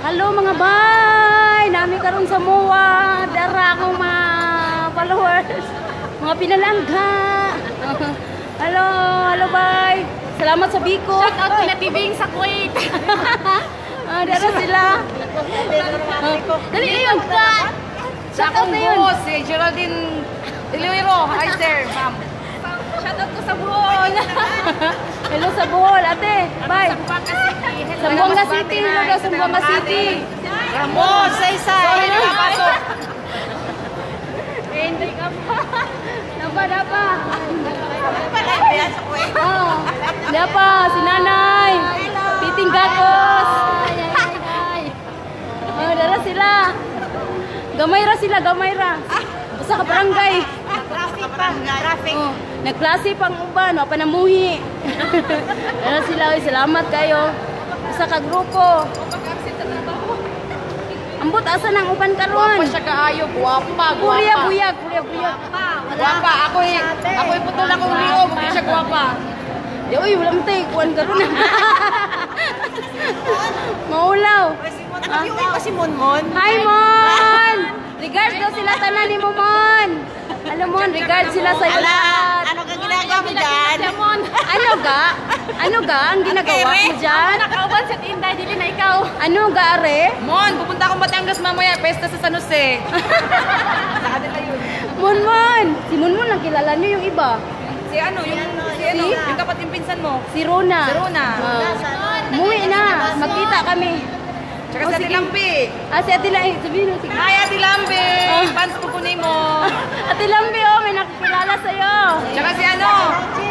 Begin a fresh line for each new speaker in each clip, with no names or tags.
Hello, mga bay! Naa mi karon sa MOA. Dara akong mga followers. Mga pinalangga. Hello, hello, bay. Salamat sa biko.
Shout out to Tibing sa Kuwait.
Ah, dara sila. Ah, dali yun.
Sa
Shout out
akong
na yun.
boss, si Geraldine Iloiro. Hi, sir, ma'am. Shout out ko sa Bohol.
Hello sa Bohol, ate. Bye.
Zamboanga City. Hello.
Zamboanga City. Hello daw, Zamboanga City.
Ramon, say say. Sorry, nakapasok.
Eh, hindi ka pa. Napa, napa. Oh, napa, si nanay. Titing Gakos. Oh, dara sila. Gamay ra sila, gamay ra. Basta ka barangay.
Traffic pa. Traffic.
Oh, nagklase pang uban, wa pa namuhi. Dara sila, oy, salamat kayo. Usa ka grupo. Ambot asa nang uban karon?
Guwapa siya kaayo. Guwapa,
Puriya
guwapa.
buyag, puriya buyag.
Guwapa. Ako'y putol akong liog. Hindi siya guwapa.
Di oy, wala man tay kuan karon. Maulaw.
Nakabiuwi pa si Monmon.
Hi, Mon! Regards daw sila tanan ni mo, Mon. Ano, Mon, regards sila sa iyo
Ala,
lahat.
ano kang ginagawa mo dyan?
Ano ga? Ano ga ang ginagawa mo dyan?
Nakauban sa Tinday, dili na ikaw.
Ano ga, are?
Mon, pupunta akong Batangas mamaya. Pesta sa San Jose. Sa kanila yun.
Mon, Mon! Si Mon Mon lang kilala niyo, yung iba.
Si ano, yung kapatid yung pinsan mo.
Si Rona.
Si Rona.
Ah. Muwi na. Magkita kami.
Tsaka
Oh,
si Ate
sige.
Lambi.
Ah, si Ate Lambi. Sabihin mo, sige.
Hi, Ate Lambi! Fans ko po mo.
Ate Lambi, oh, may nakikilala sa'yo.
Tsaka si ano?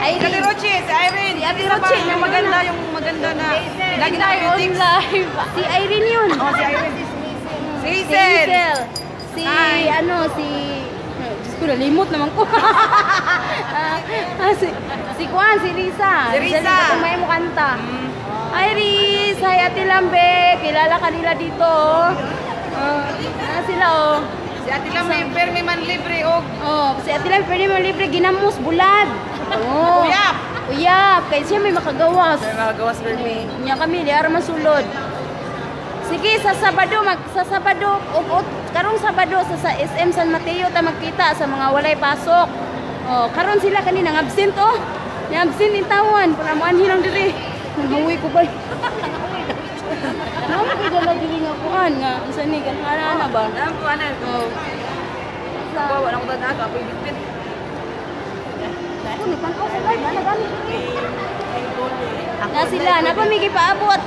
Irene.
Si Ate Roche, si Irene.
Si Ate
Isa pa,
Roche,
yung maganda, yung maganda na. Lagi na
On live. Si Irene yun.
Oh, si Irene. Si
Si
Hazel.
Hazel. Si
Hi.
ano, si Diyos ko, nalimot naman ko. Ah, ah, si Juan, si Risa.
Si Risa.
Risa. May mo kanta. Hi, Riz! Hi, Ate Lambe! Kilala ka nila dito, oh. Oh, ah, sila, oh.
Si Ate Lambi, permi man libre og
Oh, si Ate Lambe, pwede mo libre ginamos, bulad. Oh.
Uyap.
Uyap. Kaya siya may makagawas.
May mga gawas permi.
Nya kami, di ara masulod. Sige, sa Sabado, mag, sa Sabado, og karong Sabado sa SM San Mateo ta magkita sa mga walay pasok. Oh, karon sila kanina ng absent oh. Ni absent in tawon para moanhi lang diri. Nanghawi ko ba? Namo ko dala diri nga kuan nga unsa ni kanana na ba?
Alam ko, ano.
Oh.
Wala ko tanda, ako bitbit.
Ako ni tan-aw sa live, ana gani diri. Na sila, napamigi paabot.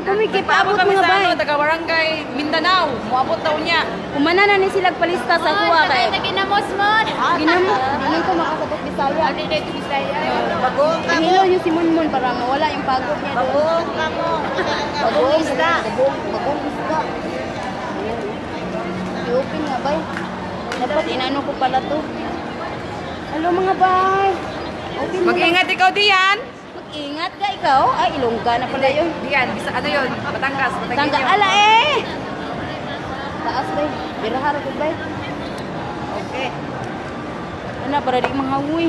Napamigi paabot,
kami
mga
sa
bay.
ano, taga barangay Mindanao. Muabot daw niya.
Kumana na ni sila palista sa kuha kay.
Ginamos mo.
Ginamo, ano ko makasabot Bisaya.
Bagong ka mo.
Hilo yung si Monmon para mawala yung pagod niya doon.
Bagong ka mo. Bagong isda.
Bagong, bagong isda. Ayan. I-open nga, bay. Dapat inano ko pala to. Hello, mga bay. Open mo lang.
Mag-ingat ikaw diyan.
Mag-ingat ka ikaw. Ay, Ilongga na pala yun.
Diyan, bisa ano yun? Batangas, Batangas.
Tangga, ala eh! Taas, bay. Birahar ko, bay.
Okay.
Ano, para di mahawoy.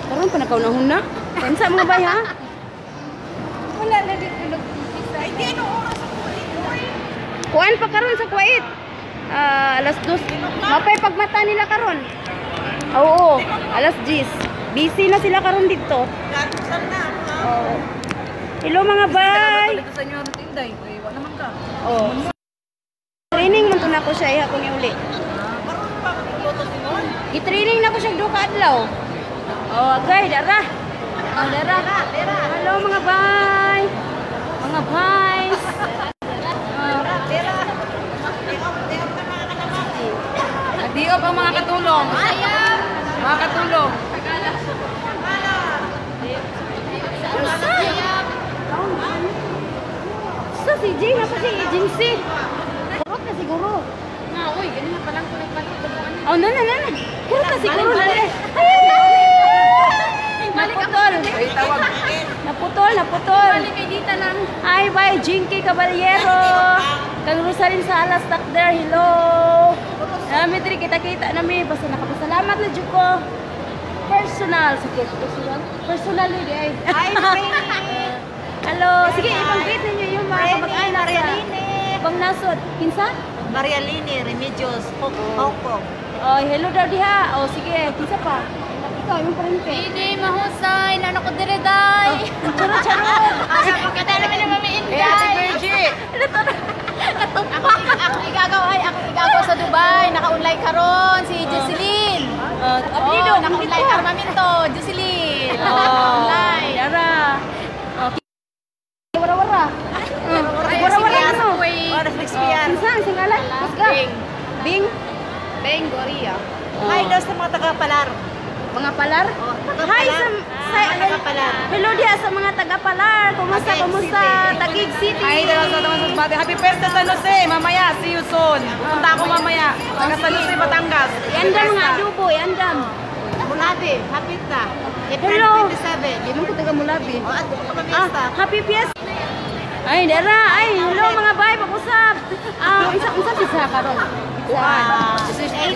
Karon pa nakaunahon na. Kansa, mga bay, ha?
Wala na dito nag-umpisa.
Ay, di ano oras ako dito eh.
Kuan pa karon sa Kuwait. Ah, alas 2. Mapay pagmata nila karon. Oo, alas 10. Busy na sila karon dito.
Garusan na.
Oo. Hello, mga bay.
Dito sa inyo Tinday. Uy, wala naman ka.
Oh. Training man to na ko siya iha ko ni uli.
Marunong pa magluto si Mon.
Gi-training na ko siya duha ka adlaw. Oh, agay dara. Oh, dara. Hello, mga bay. Mga bays. Oh.
Pera. Diop na mga kalabaw.
Diop ang mga katulong. Mga katulong.
Unsa? Sa si Jay, nasa si agency. Kurot na siguro.
Nga, uy, ganun na palang ko nagpaluto.
Oh, na na na na. Kurot na siguro na. Naputol.
Ay, tawag.
Naputol, naputol.
Balik kay Dita lang.
Hi, bye, Jinky Caballero. Kang Rosalyn Salas Takder, hello. Nami diri kita-kita nami basta nakapasalamat na jud ko. Personal, sige, personal. Personally di ay.
Hi, Franny.
Hello, sige, ipang-greet ninyo yung mga kamag nasod. Kinsa?
Marialine Remedios, Hong Kong.
Oh, hello daw diha. Oh, sige, kinsa pa? Ikaw, yung parente.
Hindi, mahusay. Nano ko dire, day.
Charot, charot.
Kita naman na Mami
Hey, Ate Virgie!
Ako igagaw ay ako igagaw sa Dubai. Naka-online karon si Jocelyn.
Oh, apelyido,
Oh, naka-online karon mami to, Jocelyn.
Oh,
Naka-online.
Yara. Okay. Wara-wara.
Ay,
Wara-wara
sige,
ano?
Oras Shakespeare.
Kinsa ang singalan? Kusga.
Bing.
Bing.
Beng Goria.
Hi daw sa mga taga-Palar.
Mga palar?
Oh, taga-Palar.
Hi sa
Mga taga-Palar.
Hello diha sa mga taga-Palar. Kumusta,
Taguig
kumusta?
City.
Taguig City.
Hi, daw sa taman sa Spate. Happy Fiesta San Jose. Mamaya, see you soon. Pupunta ako mamaya. Taga San Jose, Batangas.
Iandam mga adobo, iandam.
Mulabi, hapit na. April
Hello.
27.
Di man ko taga Mulabi.
Oh, ato ka
Ah,
pamiyesta.
happy fiesta. Ay, dara. Ay, hello mga bay, pag-usap. Ah, unsa unsa pizza karon?
Ah, 18.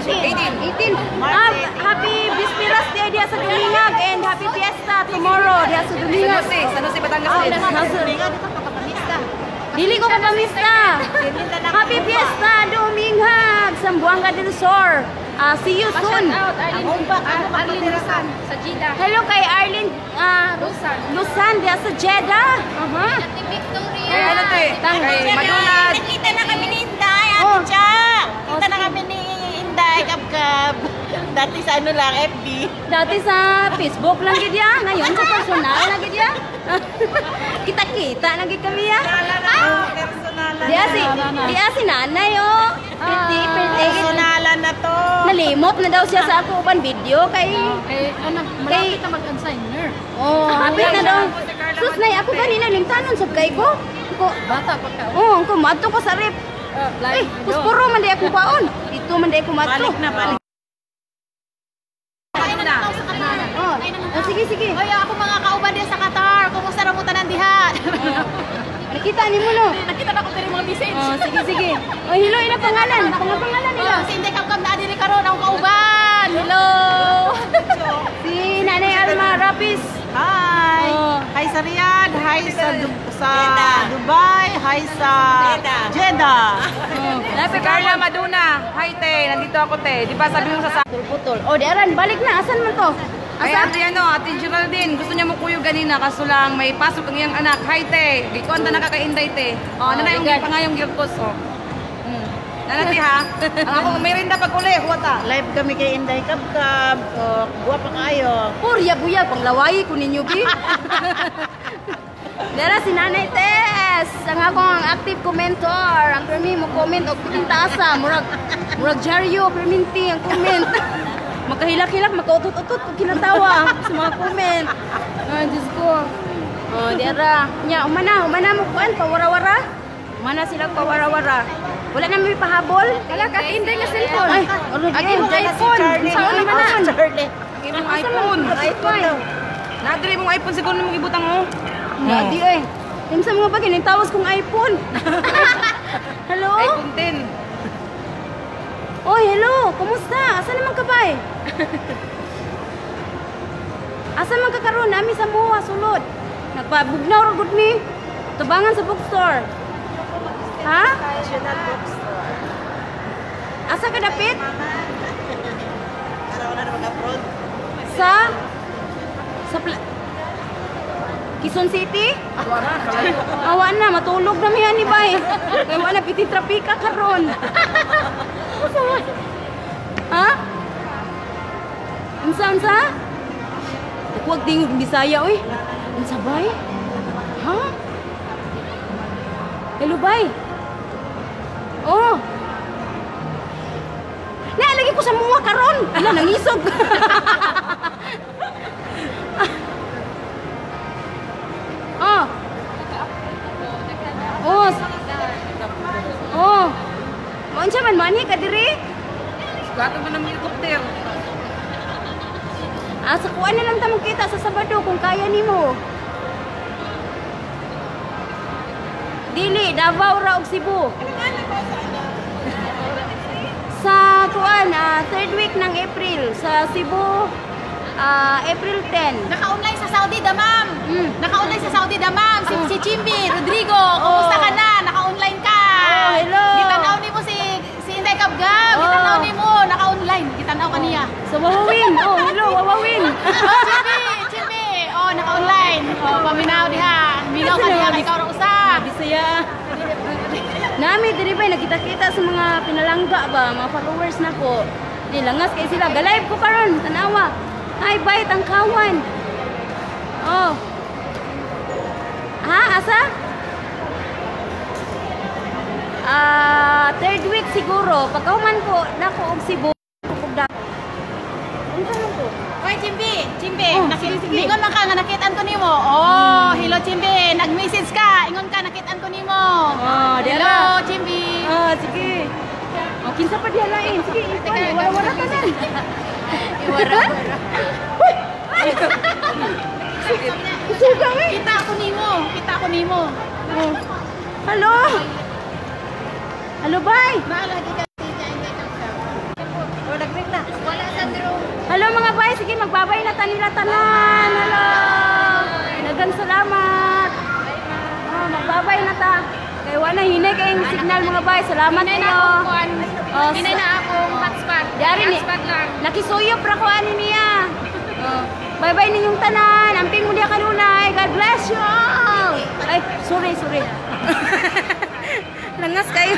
18.
March
Ah,
18.
happy Vispiras Day diha sa Dumingag and happy fiesta tomorrow diha sa
San
Dumingag.
Jose, San Jose, Batangas.
Ah,
din.
Nga, dito ka pamiyesta.
Dili ko kapamista. Happy fiesta Dumingag, Zamboanga del Sur. Ah, see you soon.
Ang umbak, ano magpatirasan?
Sa Jeddah.
Hello kay Arlene
Lusan.
Lusan diha sa Jeddah. Aha.
Ate Victoria. Kay ano to eh? Kay Madonna.
Nakita na kami ni Inday, Ate
Oh.
Cha. Kita na kami ni Inday, Kabkab. Dati sa ano lang, FB.
Dati sa Facebook lang gid ya, ngayon sa personal na gid ya. Kita-kita na gid kami ya.
Personalan.
Diya si nanay oh. Pretty, pretty.
Personalan na to.
Nalimot na daw siya sa ako uban video kay
Eh, ano,
malapit
na mag-unsigner.
Oh, hapit na daw. Sus nay ako ganina lingtanon sab kay ko. Ko
Bata pa ka.
Oh, ko madto ko sa rep. Eh, puspuro man di ako paon. Dito man di ako madto.
Balik na, balik.
Oh, oh, sige sige.
Oy, ako mga kauban din sa Qatar. Kumusta ra mo tanan diha?
Nakita nimo no.
Nakita na ko diri mga message.
Oh, sige sige. Oh, hello ila pangalan. Pangalan nila.
Oh, si Inday Kamkam na diri karon akong kauban. Hello.
Si Nanay Alma Rapis.
Hi!
Oh.
Hi sa Riyadh, hi sa Dubai, hi sa Jeddah.
Oh,
Si Carla Maduna. Hi, te. Nandito ako, te. Di ba sabi mo sa
Putol-putol. Oh, di aran, balik na. Asan man to?
Ay,
Asa?
ate, ano, Ate Geraldine, gusto niya mukuyog ganina, kaso lang may pasok ang iyang anak. Hi, te. Di ko anda nakakainday, te. Oh, ano na yung
regard.
pangayong girkos, oh. Nana, te, ha? Ang akong merinda pag uli, huwata.
Live kami kay Inday Kabkab. Oh, guwapa kaayo.
Purya buya, panglawayi ko ninyo, bi. Dara si Nanay Tess, ang akong active commentor. Ang permi mo comment og pintaasa, murag murag jaryo perminti ang comment. Makahilak-hilak, makautot-utot kung kinatawa sa mga comment. Ay, Diyos ko. Oh, dara. Nya, umana, umana mo kuan pawarawara. Umana sila pawarawara. Wala na may pahabol.
Wala ka, hindi nga cellphone.
Ay, already.
Ang imong iPhone.
Saan naman na?
Charlie.
Ang imong iPhone.
iPhone.
Nadiri mong iPhone, siguro mong ibutang, oh.
Nadi eh. Yung sa mga bagay, nitawas kong iPhone. Hello?
iPhone 10.
Oy, hello. Kumusta? Asa naman ka ba eh? Asa man ka karon? Nami sa muha sulod. Nagpabugnaw ra gud mi. Tubangan sa bookstore. Ha?
National Bookstore.
Asa ka dapit?
Para wala na mag-abroad.
Sa Quezon City? Awa na, matulog na mi ani bay. Kay wala piti trapika karon. Asa man? Ha? Unsa unsa? Huwag dingog Bisaya oy. Unsa bay? Ha? Hello bay. Oh. Naalagi ko sa muwa karon. Ala nangisog. Oh. Oh. Oh. Mo unsa man manhi ka diri?
Gato mo ng helicopter.
Ah, sa kuan na lang ta magkita sa Sabado kung kaya nimo. Dili, Davao ra og Cebu. Sa kuan, third week ng April sa Cebu, April 10.
Naka-online sa Saudi da, ma'am. Naka-online sa Saudi da, ma'am. Si,
Oh.
si Chimby, Rodrigo, kumusta ka na? Naka-online ka.
Oh, hello.
Ikaw ra usa.
Bisaya. Nami diri ba nagkita-kita sa mga pinalangga ba, mga followers nako. Di langas kay sila. Ga-live ko karon, tanawa. Hi, bye tangkawan. Oh. Ha, asa? Ah, third week siguro. Pagkahuman ko nako og Cebu, kukugda. Unsa man ko?
Hoy, Chimbi, Chimbi,
Oh,
nakit
sige, sige.
ingon man ka nga nakitaan ko nimo. Oh, hello Chimbi, nag-message ka. Ingon ka nakitaan ko nimo.
Oh, di
Hello,
ala.
Chimbi.
Ah, sige. Oh, kinsa pa diha lain? Sige, ikaw, wala-wala tanan.
Iwara.
Suga eh.
Kita ako nimo, kita ako nimo.
Oh. Hello. Hello, bye.
Naalagi ka.
Wala sa drone.
Hello mga bay, sige magbabay na tanila tanan. Hello. Daghang salamat. Oh, magbabay na ta. Kay wala hinay kayong signal, mga bay. Salamat
Hinay na
kayo.
akong kuan.
Oh,
Hinay na akong hotspot.
Yari ni.
Hotspot lang.
Nakisuyop ra ko ani niya. Oh. Bye-bye ninyong tanan. Amping mo diya kanunay. God bless you all. Ay, sorry, sorry. Langas kayo.